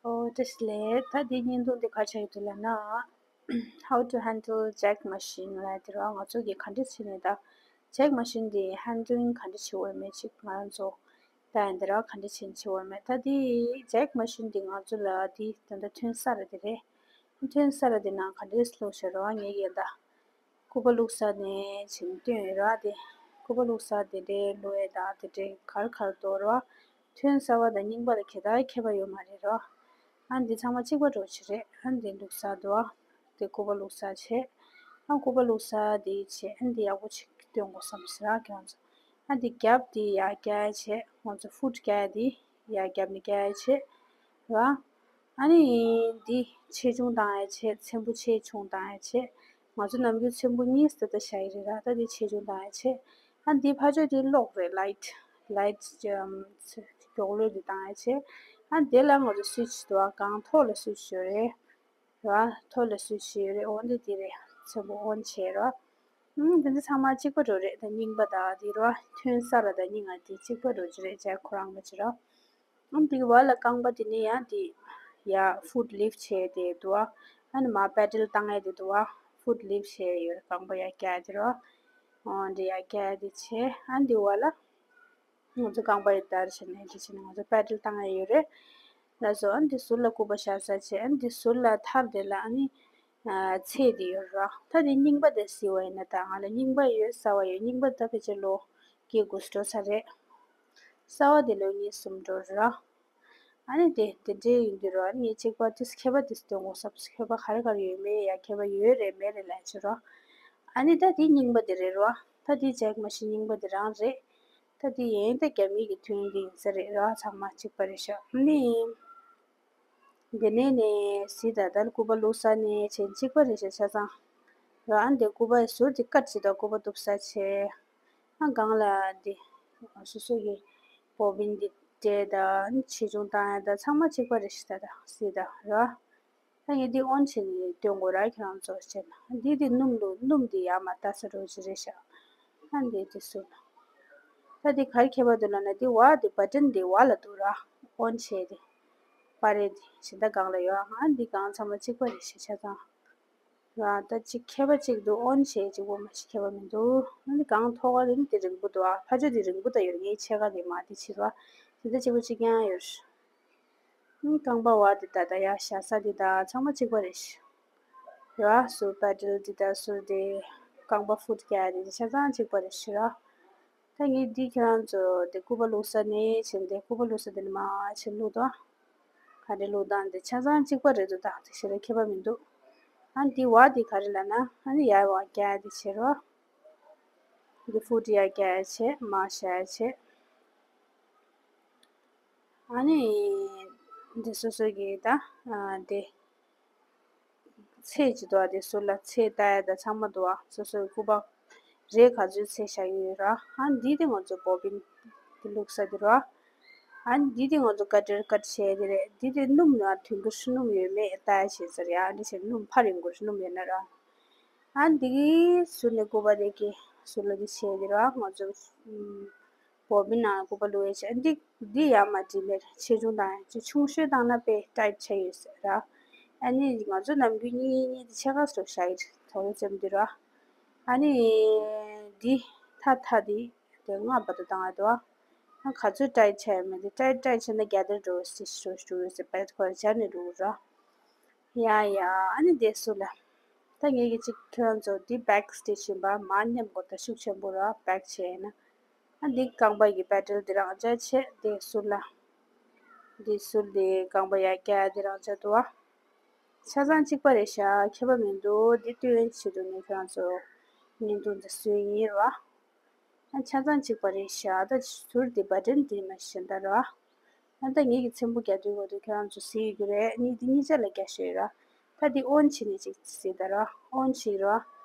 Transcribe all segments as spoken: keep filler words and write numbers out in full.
ཨོ་བཀྲ་ཤིས་བདེ་ལེགས། ད་འདི་བརྙན་ཐུང་འདི་ག་རེ་ཆགས་ཡོད་འདུག་ལབ་ན། How to handle jack machine ལབ་དེ་རེད་བ། ང་ཚོ་གིས་ག་འདྲ་བྱས་ནས་ད་jack machine འདི་handling ག་འདྲ་བྱེད་དགོས་མེད་ཅིག་ང་ཚོ་ད་ཡང་འདི་ར་ག་འདྲ་བྱས་ནས་བྱེད་དགོས་མེད། ད་འདི་jack machine འདི་ང་ཚོ་ལ་འདི་ད་ལྟ་ཐོན་ས་ར་འདི་རེད། ཐོན་ས་ར་འདི་ནང་ག་འདྲ་བླུགས་བཞག་རེད་བ། ངས་ཀྱིས་ད་སྐུད་པ་བླུགས་ས་ནས་བྱས་ནས་བཏོན་ཡོད་ར། དེ་སྐུད་པ་བླུགས་ས་དེ་འདྲའི་བླུགས་ཡས་དང་དེ་འདྲའི་ག་རེ་ག་རེ་འདུག་ར། ཐོན་གསར་པ་དང་རྙིང་པ་ལ་ག་ལེར་ཁྱད་པར་ཡོད་མ་རེད་ར། ཨ་འདི་ཚང་མ་གཅིག་པ་འདྲ་བོ་ཅིག་རེད། ཨ་འདི་བླུགས་ས་འདུག་ཨ། དེ་སྐུད་པ་བླུགས་ས་བྱས། ཨ་སྐུད་པ་བླུགས་ས་དེ་བྱས། ཨ་འདི་ཡག་པོ་ཅིག་སྟོན་དགོས་བསམ་ཟེར་ར་ཁྱེད་རང་ཚོ། ཨ་འདི་རྒྱབ་དེ་ཡར་བཀྱག་ཡས་བྱས། ང་ཚོ་ཧྥུད་བཀྱག་ཡས་དེ་ཡར་རྒྱབ་ནས་བཀྱག་ཡས་བྱས་ར། ཨ་ནི་འདི་ཆེ་ཆུང་བཏང་ཡས་བྱས། ཚེམ་བུ་ཆེ་ཆུང་བཏང་ཡས་བྱས། ང་ཚོ་ནམ་རྒྱུན་ཚེམ་བུ་གཉིས་དེ་ལྟར་བཞག་ཡི་རེད་ར། ད་འདི་ཆེ་ཆུང་བཏང་ཡས་བྱས། ཨ་འདི་ཕར་ཕྱོགས་འདི་གློག་རེད། ལའིཊ། ལའིཊ་ཅམ་མགྱོགས་ལོས་འདི་བཏང་ཡས་བྱས། ཨ་འདི་ལ་ང་ཚོ་སུའིཆ་འདུག་ཨ། སྒང་ཐོག་ལ་སུའིཆ་ཡོད་རེད་ར། ཐོག་ལ་སུའིཆ་ཡོད་རེད། འོན་ཏེ་འདི་རེད། ཚེམ་བུ་ཨོན་བྱས་ར། ཨུམ་འདི་ཚོ་ཚང་མ་གཅིག་པ་འདྲ་བོ་རེད། ད་རྙིང་པ་དང་འདི་ར། ཐོན་ས་ར་དང་རྙིང་པ་འདི་གཅིག་པ་འདྲ་བོ་ཅིག་རེད། ཇེག་ཁོ་རང་པ་ཅིག་ར། ཨ་འདི་གི་བར་ལ་རྐང་པ་འདི་ནི་ཡང་འདི་ཡ་ཧྥུད་ལིཕ་བྱས་དེ་འདུག་ཨ། ཨ་ནི་མར་པེ་ཌལ་བཏང་ཡས་དེ་འདུག་ཨ། ཧྥུད་ལིཕ་བྱས་ཡོད་རེད། རྐང་པ་ཡར་བཀྱག་དེ་ར། ཨོ་འདི་ཡར་བཀྱག་དེ་བྱས། ཨ་འདི་བར་ལ་ང་ཚོ་རྐང་པ་ཡར་དར་བྱས་ནས་འདི་བྱས་ནས་ང་ཚོ་པེ་ཌལ་བཏང་ཡས་ཡོད་རེད། ལགས་སོ། ཨ་འདི་ཟུར་ལ་སྐུད་པ་བཞག་ས་བྱས། ཨ་འདི་ཟུར་ལ་ཐག་དེ་ལ་ཨ་ནི་ཚད་དེ་ཡོད་ར། ད་དེ་རྙིང་པ་དེ་གཟིགས་པ་ཡིན་ན། ད་ང་ལ་རྙིང་པ་ཡོད། གསར་པ་ཡོད། རྙིང་པ་ད་ཕལ་ཆེར་ལོ་བརྒྱད་དགུ་ཙམ་འགྲོ་ས་རེད། གསར་པ་དེ་ལོ་གཉིས་གསུམ་འགྲོ་ར། ཨ་ནི་དེ་དེ་འདྲའི་ཡིན་དུས་ར། ཨ་ནི་ངས་གཅིག་པ་དེ་ཁྱད་པར་དེ་སྟོན་དགོས་བསམ། ཁྱད་པར་ག་རེ་ག་རེ་ཡོད་མེད་ཡ། ཁྱད་པར་ཡོད་རེད་མེད་རེད་ལབ་ཅིག་ར། ཨ་ནི་ད་དེ་རྙིང་པ་དེ་རེད་ར། ད་དེ་ཇེག་མ་ཤིན་རྙིང་པ་དེ་རང་རེད། ད་དེ་ཡིན་ད་རྒྱ་མི་གི་ཐོན་ཡས་དེ་ཡིན་ས་རེད་ར། ཚང་མ་གཅིག་པ་རེད་ཤག་ཨ་ནི། དེ་ནས་ནས་གཟིགས་ད། ད་ལ་སྐུད་པ་བླུགས་ས་ནས་བྱས་གཅིག་པ་རེད་ཤག་ཆ་ཚང་ར། ཨ་འདི་སྐུད་པ་ཟུར་དེ་ཀཊ་བྱེད་དུས་སྐུད་པ་གཏུབ་ས་བྱས། ཨ་སྒང་ལ་འདི་སོ་སོ་གི་བོ་བིན་འདི་སྤྲད་ད། ཆེ་ཆུང་བཏང་ཡས་ད་ཚང་མ་གཅིག་པ་རེད་ཤག་ད་ད་གཟིགས་ད་ར། ད་ངས་འདི་ཨོན་བྱས་ནས་སྟོན་དགོས་ར། ཁྱེད་རང་ཚོ་བྱས་ན། འདི་འདི་སྣུམ་ལོ། སྣུམ་འདི་ཡར་མར་ལྟ་ས་འདྲ་བོ་ཅིག་རེད་ཤག་ཨ་འདི་འདི་སུ་ལ། ད་འདི་ག་རེ་ཁྱད་པར་འདུག་ལབ་ན། འདི་བ་འདི་བ་ཊན་འདི་བ་ལ་འདུག་ར། ཨོན་བྱས་ཏེ་པ་རེད། དེ་གཞན་དག་སྒང་ལ་ཡོད། ཨ་འདི་སྒང་ཚང་མ་གཅིག་པ་རེད་ཤག་ཆ་ཚང་ར། ད་གཅིག་ཁྱད་པར་གཅིག་འདུག་ཨོན་བྱས་གཅིག་པོ་མ་གཞི་ཁྱད་པར་མི་འདུག་ཨ་འདི་སྒང་ཐོག་ཁ་འདི་ནི་འདི་རིང་པོ་འདུག་ཨ་ཕར་ཕྱོགས་འདི་རིང་པོ་ད་ཡོད། ངའི་ཕྱེད་ཀ་འདི་མར་འདི་ཕྱིར་བ་དེ་འདྲ་གཅིག་པ་གཅིག་རྐྱང་ཡོད། ཨང་རྐང་པ་བ་འདི་ད་ད་ཡར་བཞག་ས་འདི་ད་ཚང་མ་གཅིག་པ་རེད་ཤག་ར། ཟུར་པེ་ཌལ་འདི་ད་ཟུར་འདི་རྐང་པ་ཧྥུད་རྒྱག་ཡས་འདི་ཆ་ཚང་གཅིག་པ་རེད་ཤག་ར། ད་ངས་འདི་ཁྱེད་རང་ཚོ་འདི་སྐུད་པ་བླུགས་ས་ནས་བྱས་ཏེ། སྐུད་པ་བླུགས་ས་འདི་ནས་མར་ཕྱིར་བླུགས་དང་། ག་འདྲ་བླུགས་དང་འདི་ཆ་ཚང་གཅིག་པ་རེད་འདུག་ད་དེ་ཞེ་དྲག་ཁྱད་པར་མི་འདུག་ཨ་འདི་བ་འདི་ག་རེ་ལབ་ན། ཨ་ནི་ཡར་བ་རྒྱག་ཡས་འདི་བྱེད་རོགས། འདི་ཧྥུད་ཡར་རྒྱག་ཡས་བྱས། མར་བཞག་ཡས་བྱས། ཨ་ནི་འདི་སོ་སོ་གི་ད་ཨ་འདི་ཚད་ཅིག་འདུག་ཨ། དེ་ཟུར་ལ་ཚད་ལྟ་ཡ་ད་ཚང་མ་འདུག་ཨ། སོ་སོའི་སྐུད་པ་རེ་ག་ཚོད་ཚད་བཞག་ཡོད་ར། ཨ་འདི་དེ་ང་ཚོ་བོ་བིན་དེ་བླུགས་ས་དེ་ར། ཨ་འདི་དེ་ང་ཚོ་ཀ་ཊར་ཀཊ་བྱས་དེ་རེད། འདི་དེ་སྣུམ་ན་དུས་འགོར་སྣུམ་ཡོད་མེད་ལྟ་ཡ་བྱེད་ས་རེད། ཨ་འདི་བྱས་སྣུམ་ཕར་ཡོང་དགོས། སྣུམ་ཡོད་ན་ར། ཨ་འདི་གི་ཟུར་ནས་སྐུད་པ་དེ་གི་ཟུར་ལ་འདི་བྱས་དེ་ར། ང་ཚོ་ཨུམ། བོ་བིན་ནང་སྐུད་པ་བླུགས་ཡས་བྱས། འདི་འདི་ཡར་མར་འགྲིམ་པས་ཆེ་ཆུང་བཏང་ཡས་བྱས། ཆུང་ཤོས་བཏང་ན་དཔེ་ཊའིཊ་ཆགས་ཡོད་ཟེར་ར། ཨ་ནི་ང་ཚོ་ནམ་རྒྱུན་གཉིས་གཉིས་འདི་ཕྱེད་ཀ་ཙམ་བཞག་ཡི་རེད། དོ་རུ་ཙམ་འདི་ར། ཨ་ནི་འདི་ཐ་ཐ་འདི་དེ་ལྔ་བར་དུ་བཏང་ཡས་འདུག་ཨ། ཨ་ག་ཚོད་ཊའིཊ་ཆགས་ཡོད་མེད། འདི་ཊའིཊ་ཊའིཊ་ཆགས་ན་རྒྱ་དར་འགྲོ་ཟེར་ཞུ་ཞུ་ཡོད་ཟེར། པད་ཁོ་ར་སྦྱར་ནས་འགྲོ་གི་ར། ཡ་ཡ། ཨ་ནི་དེ་སུ་ལ། ད་ངེད་ཀྱི་གཅིག་ཁྱོད་རང་ཚོ་འདི་བེག་སི་ཊི་ཆི་ཡིན་པ་མར་མཉམ་དགོས། ད་ཤུགས་ཆེན་པོ་ར་བེག་བྱས་ན། ཨ་འདི་རྐང་པ་གི་པེ་ཌལ་འདི་རང་འཇགས་བྱས། དེ་ཟུར་ལ། འདི་ཟུར་འདི་རྐང་པ་ཡར་བཀྱག་འདི་རང་འཇགས་འདུག་ཨ། ཆ་ཚང་གཅིག་པ་རེད་ཤག་ཁྱད་པར་མི་འདུག་འདི་སྟོན་ཆེད་དུ་ངས་ཁྱོད་རང་ཚོ་བརྙན་ཐུང་འདི་བཟོས་ཡིན་ར། ཨ་ཆ་ཚང་གཅིག་པ་རེད་ཤག་ད་ཟུར་འདི་བ་ཊན་འདི་མ་གཞན་དག་ར། ཨ་ད་ངེད་ཀྱི་ཚེམ་བུ་རྒྱག་དུས་འོ་དུ་ཁྱོད་རང་ཚོ་གཟིགས་ཡོད་ཀྱི་རེད། ནི་འདི་གཉིས་ཆ་ལ་རྒྱག་ཤེས་ར། ད་འདི་ཨོན་བྱས་ནས་ཅིག་གཟིགས་ད་ར། ཨོན་བྱས་ར།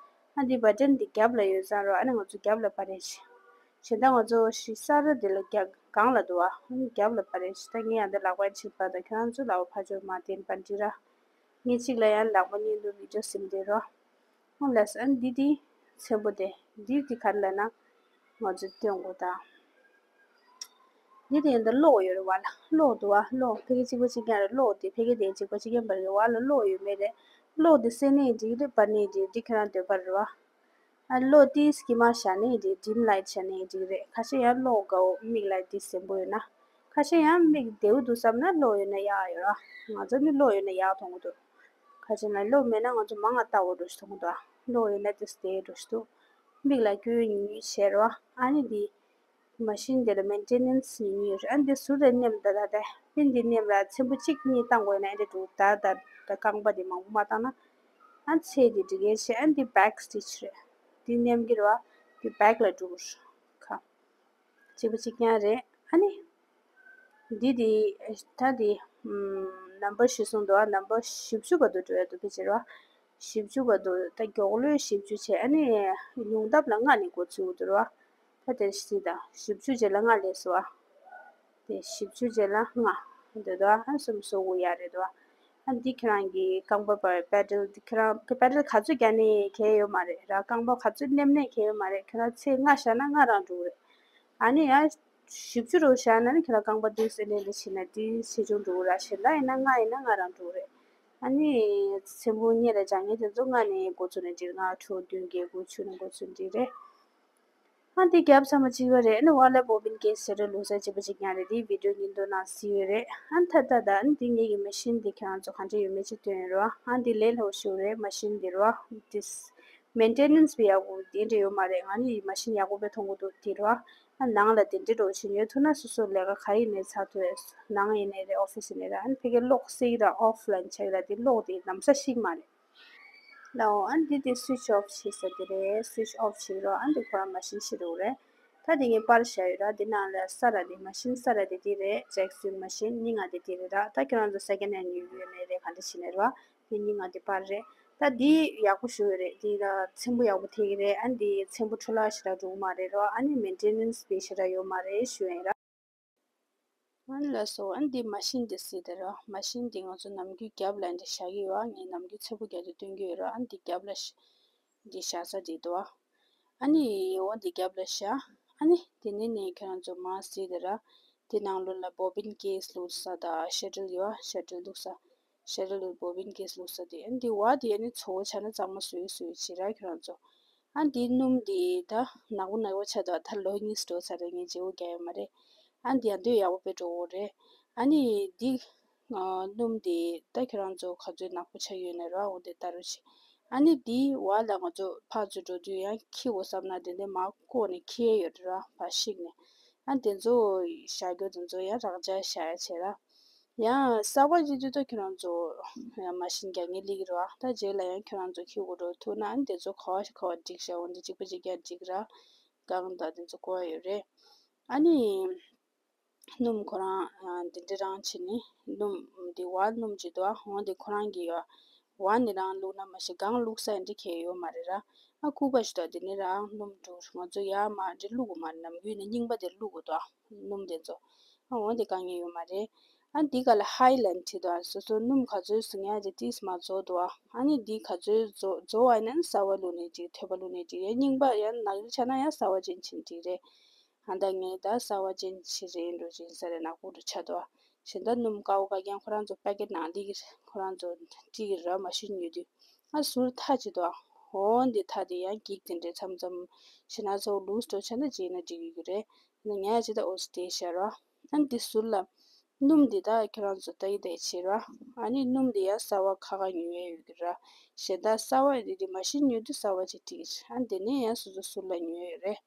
ཨ་འདི་བ་ཊན་འདི་རྒྱབ་ལ་ཡོད་ཙང་ར། ཨ་ནི་ང་ཚོ་རྒྱབ་ལ་པ་རེད་ཤག་གཞན་དག་ང་ཚོ་ཤི་ས་ར་འདི་ལ་རྒྱག་སྒང་ལ་འདུག་ཨ། ཨ་ནི་རྒྱབ་ལ་པ་རེད་ཤག་ད་ངས་ཡང་འདི་ལག་པ་ཕྱིར་པ་དང་ཁྱོད་རང་ཚོ་ལག་པ་ཕར་ཕྱོགས་མར་འཐེན་པ་འདི་ར། ངས་གཅིག་ལ་ཡང་ལག་པ་གཉིས་འདུག་བི་ཌིའོ་ཟིན་འདི་ར། ཨོ་ལགས་སོ། ཨ་འདི་འདི་ཚེམ་བུ་དེ་འདི་འདི་ག་རེ་ལབ་ན་ང་ཚོས་སྟོན་དགོས་ད། འདི་དེ་འདི་གློག་ཡོད་རེད་བ་ལ། གློག་འདུག་བ། གློག་ཕ་གི་གཅིག་པ་གཅིག་རྐྱང་རེད། གློག་དེ་ཕ་གི་དེ་གཅིག་པ་གཅིག་རྐྱང་པ་རེད། བ་ལ་གློག་ཡོད་མེད་རེད། གློག་དེ་སེལ་ནའི་འགྲིག་རེད། སྤར་ནའི་འགྲིག་འགྲིག་ཁྱེད་རང་འདོད་པ་རེད་བ། ཨ་གློག་ཏིས་དཀྱིལ་མ་བཞག་ནའི་འགྲིག་ཌིམ་ལའིཊ་བཞག་ནའི་འགྲིག་རེད། ཁ་ཤས་ཡང་གློག་དགའ་བོ་མིག་ལ་ཏིས་ཟེན་པོ་ཡོད་ན། ཁ་ཤས་ཡང་མིག་བདེ་བོ་འདུག་བསམ་ན་གློག་ཡོད་ན་ཡག་ཡོད་ར། ང་ཚོ་ནི་གློག་ཡོད་ན་ཡག་མཐོང་གི་འདུག་ཁ་ཤས་ན་གློག་མེད་ན་ང་ཚོ་མང་ང་ལྟ་བོ་འགྲོ་ཞིག་མཐོང་གི་འདུག་གློག་ཡོད་ན་ཏིས་བདེ་འགྲོ་ཞིག་འདུག་མིག་ལ་སྐྱོན་ཡོད་ཉུང་ཉུང་བྱས་ར། ཨ་ནི་འདི། མ་ཤིན་དེ་ལ་མེན་ཊེ་ནན་སི་ཉུང་ཉུང་ཡོད་རེད། ཨ་འདི་ཟུར་དེ་མནན་ད་ད་དེ་པིན་འདི་མནན་ར་ཚེམ་བུ་གཅིག་གཉིས་བཏང་དགོས་ན་ཨེ་འདྲ་འདུག་ད་ད་ད་རྐང་པ་འདི་མང་པོ་མ་བཏང་ན། ཨ་ཚེ་འདི་འགྲིག་གི་ཤེས། ཨ་འདི་བེག་སི་ཊི་ཆི་རེད། འདི་མནན་གི་རེད་བ། འདི་བེག་ལ་འགྲོ་གི་རེད། ཁ་གཅིག་པ་གཅིག་རྐྱང་རེད། ཨ་ནི། འདི་དེ་ད་དེ་ནམ་བར་ཞིག་གསུངས་འདུག་ཨ་ནམ་བར་བཞི་བཅུ་བར་དུ་འགྲོ་ཡ་འདུག་ཕལ་ཆེར་བ། བཞི་བཅུ་བར་དུ་ད་མགྱོགས་ལོས་བཞི་བཅུ་བྱས། ཨ་ནི་ཉུང་མཐའ་ལ་ལྔ་ནས་འགོ་ཚུགས་འདུག་ར། ད་དེ་སྲིད་དང་བཞི་བཅུ་རྗེས་ལ་ལྔ་ལས་སུ་བ། དེ་བཞི་བཅུ་རྗེས་ལ་ལྔ། འདི་དོ་ཨ་གསུམ་སོ་དགུ་ཡ་རེད་དོ། ཨ་འདི་ཁྱེད་རང་གི་རྐང་པ་པ་པེ་ཌལ་འདི་ཁྱེད་རང་གི་པེ་ཌལ་ག་ཚོད་རྒྱག་ནས་གལ་ཡོད་མ་རེད་ར། རྐང་པ་ག་ཚོད་མནན་ནས་གལ་ཡོད་མ་རེད། ཁྱེད་རང་ཚེ་ལྔ་བཞག་ན་ལྔ་རང་འགྲོ་གི་རེད། ཨ་ནི་ཡ། བཞི་བཅུ་རུ་བཞག་ན་ནི་ཁྱེད་རང་རྐང་པ་འདུག་སེ་ལེན་ལེ་བྱེད་ན་འདི་ཆེ་ཆུང་འགྲོ་གི་ར། གཞན་དག་ཡིན་ན་ལྔ་ཡིན་ན་ལྔ་རང་འགྲོ་གི་རེད། ཨ་ནི། ཚེམ་བུ་གཉིས་ལ་སྦྱང་མཁན་དེ་ཚོ་ལྔ་ནས་འགོ་ཚུགས་ནས་འགྲིག་ལྔ་དྲུག་བདུན་བརྒྱད་དགུ་བཅུ་ནས་འགོ་ཚུགས་འགྲིག་རེད། ཨ་འདི་རྒྱབ་ཚང་མ་གཅིག་པ་རེད། ཨ་ནི་བ་ལ་བོ་བིན་ཀེ་སི་ཟེར་རེད། ལུག་ས་གཅིག་པ་གཅིག་རྐྱང་རེད། འདི་བི་ཌིའོ་ཉིན་ཐོ་ནང་གཟིགས་ཡོད་རེད། ཨ་ད་ད་ད་ཨ་ནི་འདི་ངེད་ཀྱི་མེ་ཤིན་འདི་ཁྱེད་རང་ཚོ་ག་འདྲ་ཡོད་མེད་ཅིག་སྟོན་ཡོད་རེད་བ། ཨ་འདི་ལས་སླ་པོ་ཞིག་རེད། མེ་ཤིན་འདི་རེད་བ། འདི། མེན་ཊེ་ནན་སི་བི་ཡག་པོ་དེ་འདྲ་ཡོད་མ་རེད། ང་ནི་མ་ཤིན་ཡག་པོ་དཔེ་མཐོང་གི་འདུག་དེ་ར། ཨ་ནང་ལ་དེ་འདྲ་འགྲོ་བཞིན་ཡོད་ཐུག་ན་སོ་སོ་ལས་ཀ་ག་ཡིན་ནའི་ཚར་ཐུབ་ཡོད། ནང་ཡིན་ནའི་རེད། ཨོ་ཕི་སི་ཡིན་ནའི་རེད། ཨ་ནི་ཕ་གི་གློག་སེལ་ར་ཨོ་ཕི་ལན་ཆགས་ར། དེ་གློག་དེ་ལམ་སང་ཤིག་མ་རེད། ལའོ་ཨ་ནི་དེ་དེ་སུའི་ཆི་ཨོ་ཕི་བྱེད་ས་དེ་རེད། སུའི་ཆི་ཨོ་ཕི་བྱེད་རོགས། ཨ་ནི་དེ་ཁོ་རང་མ་ཤིན་ཤི་རུ་རེད། ད་དེ་ངས་པར་བཞག་ཡོད་ར། དེ་ནང་ལ་ས་ར་དེ་མ་ཤིན་ས་ར་དེ་དེ་རེད། ཇེག་སུའི་མ་ཤིན་སྙིང་ང་དེ་དེ་རེད་ར། ད་ཁྱོད་རང་ཚོ་སེ་ཀེན་ཧེན་ཡོད་ཡོད་ནའི་རེད། ག་འདྲ་བྱེད་ནའི་རེད་བ། དེ་སྙིང་ང་དེ་པར་རེད། ད་འདི་ཡག་པོ་ཞུ་ཡོད་རེད། འདི་ལ་ཚེམ་བུ་ཡག་པོ་ཐེག་གི་རེད། ཨ་འདི་ཚེམ་བུ་འཕྲོ་བརླག་ཞེ་དྲག་འགྲོ་གི་མ་རེད་རོ། ཨ་ནི་མེན་ཊེ་ནན་སི་དཔེ་ཞེ་དྲག་ཡོད་མ་རེད་ཞུ་ཡིན་ར། ཨ་ནི་ལགས་སོ། ཨ་འདི་མ་ཤིན་འདི་སྲིད་དེ་རོ། མ་ཤིན་འདི་ང་ཚོ་ནམ་རྒྱུན་རྒྱབ་ལ་འདི་བཞག་གི་ཡོད། ཨ་ངས་ནམ་རྒྱུན་ཚེམ་བུ་རྒྱག་དུས་སྟོན་གི་ཡོད་རོ། ཨ་འདི་རྒྱབ་ལ་ཤ་འདི་བཞག་ས་འདི་འདུག་ཨ་ནི་འོ་འདི་རྒྱབ་ལ་བཞག་ཨ་ནི་དེ་ནས་ནས་ཁྱེད་རང་ཚོ་མ་སྲིད་དེ་ར། དེ་ནང་ལོགས་ལ་བོ་བིན་ཀེ་སི་བླུགས་ས་དང་ཤ་ཊལ་ཡོད། ཤ་ཊལ་བླུགས་ས། ཤ་ཊལ་བོ་བིན་ཀེ་སི་བླུགས་ས་དེ། ཨ་འདི་བ་དེ་ཨ་ནི་ཚོ་བོ་ཆ་ན་གཙང་མ་བཟོས་བཟོས་བྱེད་ར་ཁྱོད་རང་ཚོ། ཨ་འདི་སྣུམ་དེ་ད་ནག་པོ་ནག་པོ་ཆགས་འདུག་ད་ལོ་གཉིས་འགྲོ་ཚར་རེད། ངས་བརྗེ་པོ་རྒྱག་ཡོད་མ་རེད། ཨ་འདི་ཡང་དུས་ཡག་པོ་དཔེ་འགྲོ་གི་རེད། ཨ་ནི་འདི་སྣུམ་དེ་ད་ཁྱོད་རང་ཚོ་ག་ཚོད་ནག་པོ་ཆགས་ཡོད་ན་ར། འོ་དེ་ལྟ་རོགས་བྱེད། ཨ་ནི་འདི་བ་ལ་ང་ཚོ་ཕར་ཚུར་འགྲོ་དུས་ཡང་འཁྱེར་དགོས་བསམ་ན་དེ་འདྲ་མར་བཀོག་ནས་འཁྱེར་ཡོད་ར། ཕར་བཤིག་ནས། ཨ་དེ་ཚོ་བཞག་རྒྱུ་དེ་ཚོ་ཡང་རག་ཅག་བཞག་ཡ་བྱེད་ར། ཡང་གསར་པ་ཅིག་ཅིག་ཏུ་ཁྱོད་རང་ཚོ་ཡང་མ་ཤིན་རྒྱག་མཁན་སླེབས་ཀྱི་རེད་བ། ད་རྗེས་ལ་ཡང་ཁྱོད་རང་ཚོ་འཁྱེར་དགོས་འགྲོ་ཐུག་ན་ཨ་ནི་དེ་ཚོ་ག་བ་ཞིག་ག་བ་སྒྲིག་བཞག་འོ་འདི་གཅིག་པ་གཅིག་རྐྱང་སྒྲིག་ར། གང་ད་དེ་ཚོ་གོ་བ་ཡོད་རེད། ཨ་ནི། སྣུམ་ཁོ་རང་འདི་འདྲ་རང་བྱས་ནས་སྣུམ་འདི་བ་སྣུམ་ཅིག་འདུག་འོ་འདི་ཁོ་རང་གི་བ་ནི་རང་བླུགས་ན་མ་གཞི་གང་བླུགས་ས་འདི་གས་ཡོད་མ་རེད་ར། ཨ་ལྐུགས་པ་ཞིག་འདུག་འདི་ནི་རང་སྣུམ་འདུག་ང་ཚོ་ཡར་མར་འདི་བླུགས་དགོས་མ་རེད། ནམ་རྒྱུན་ནས་རྙིང་པ་དེ་བླུགས་དགོས་འདུག་སྣུམ་དེ་ཚོ། ཨ་འོ་འདི་དཀའ་ངལ་ཡོད་མ་རེད། ཨ་འདི་ག་ལ་ཧའི་ལན་བྲིས་འདུག་སོ་སོ་སྣུམ་ག་ཚོད་བཟོ་ཡག་ཅིག་ཏིས་མ་རྫོགས་འདུག་ཨ་ནི་འདི་ག་ཚོད་རྫོགས་རྫོགས་པ་ཡིན་ན་གསར་པ་བླུགས་ནས་ཅིག་ཐོད་པ་བླུགས་ནས་ཅིག་ཡང་རྙིང་པ་ཡང་ནག་ཆ་ན་ཡང་གསར་པ་ཅན་བྱིན་ཅིག་རེད། ཨ་ད་ངས་ད་གསར་པ་ཅན་ཕྱིར་རེད་འགྲོ་ཅིག་ས་རེད་ནག་པོ་འགྲོ་ཆགས་འདུག་གཞན་དག་སྣུམ་དཀར་པོ་དཀར་རྐྱང་ཁོ་རང་ཚོ་པེ་ཀེ་ཊི་ནང་སླེབས་ཀྱི་རེད། ཁོ་རང་ཚོ་སྤྲད་ཀྱི་རེད། མ་གཞི་ཉོས་དུས་ཨ་ཟུར་ཐག་ཅིག་འདུག་འོ་འདི་ཐག་དེ་ཡང་འགྱིག་དེ་འདྲས་མཚམས་མཚམས་ཞེ་ན་ཚོ་ལུས་འགྲོ་ཆགས་ན་ཅིག་ཡིན་ན་འགྲིག་གི་རེད། ངས་ཅི་ད་འོ་སི་དེ་ཤ་ར། ཨ་འདི་ཟུར་ལ་སྣུམ་འདི་ད་ཁྱོད་རང་ཚོ་ད་ཡི་ད་ཡི་བྱེད་ར། ཨ་ནི་སྣུམ་འདི་ཡང་གསར་པ་ཁ་ཁ་ཉོ་ཡས་ཡོད་ཀྱི་ར། གཞན་དག་གསར་པ་འདི་འདི་མ་གཞི་ཉོ་དུས་གསར་པ་ཅིག་སྤྲད་ཀྱི་རེད། ཨ་འདི་ནས་ཡང་སོ་སོ་ཟུར་ལ་ཉོ་ཡས་ཡོད་རེད།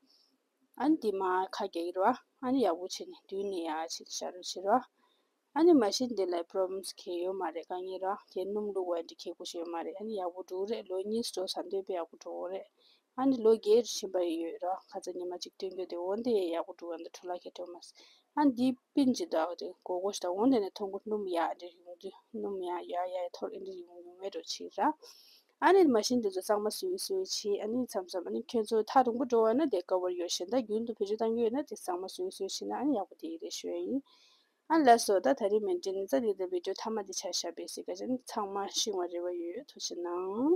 ཨ་ནི་འདི་མ་ཁ་རྒྱག་གི་ར། ཨ་ནི་ཡག་པོ་བྱས་ནས་མདུན་ནས་ཡར་བྱས་ནས་བཞག་རོགས་བྱེད་ར། ཨ་ནི་མ་གཞི་འདི་ལ་པོ་རོབ་ལེམ་སི་གང་ཡང་ཡོད་མ་རེད། དཀའ་ངལ་ར་དེ་སྣུམ་བླུགས་པ་འདི་ཁེ་པོ་ཞིག་ཡོད་མ་རེད། ཨ་ནི་ཡག་པོ་འགྲོ་རེད། ལོ་གཉིས་འགྲོ་ས་འདོད་པའི་ཡག་པོ་འགྲོ་རེད། ཨ་ནི་ལོ་བརྒྱད་རེ་ཕྱིན་པ་ཡོད་ར། ཁ་ཚ་ཉི་མ་གཅིག་སྟོན་རྒྱུ་དེ་འོ་འདི་ཡག་པོ་འགྲོ་བ་འདི་འཕྲོ་བརླག་ཁེ་འགྲོ་མ་སྲིད། ཨ་ནི་འདི་པིན་ཅིག་འདུག་ཨ་དེ་སྒོར་སྒོར་ཞིག་དང་འོ་འདི་ནས་ཐོན་གོ་སྣུམ་ཡག་འདི་ཡོང་དུས་སྣུམ་ཡག་ཡག་ཡག་ཐོར་འདི་ཡོང་ཡོང་མེད་འགྲོ་ཆེ་ར། ཨ་ནི་མ་གཞི་འདི་ཚོ་གཙང་མ་བཟོས་བཟོས་བྱས། ཨ་ནི་མཚམས་མཚམས་ཨ་ནི་ཁྱོད་ཚོ་ཐག་རིང་པོ་འགྲོ་བ་ན་དེ་ཀ་བར་ཡོད། གཞན་དག་རྒྱུན་དུ་བེད་སྤྱོད་གཏང་གི་ཡོད་ན་དེ་གཙང་མ་བཟོས་བཟོས་བྱས་ན་ཨ་ནི་ཡག་པོ་དེ་ཡིན་རེད་ཞུ་ཡ་ཡིན། ཨ་ལགས་སོ། ད་ད་རེས་མེན་ཊེ་ནན་སི་འདི་བི་ཌིའོ་མཐའ་མ་འདི་ཆ་བཞག་པའི་སྲིད་ཀ་ཅན་ཚང་མ་ཤེས་པ་རེ་བ་ཡོད། ཐུགས་རྗེ་གནང་།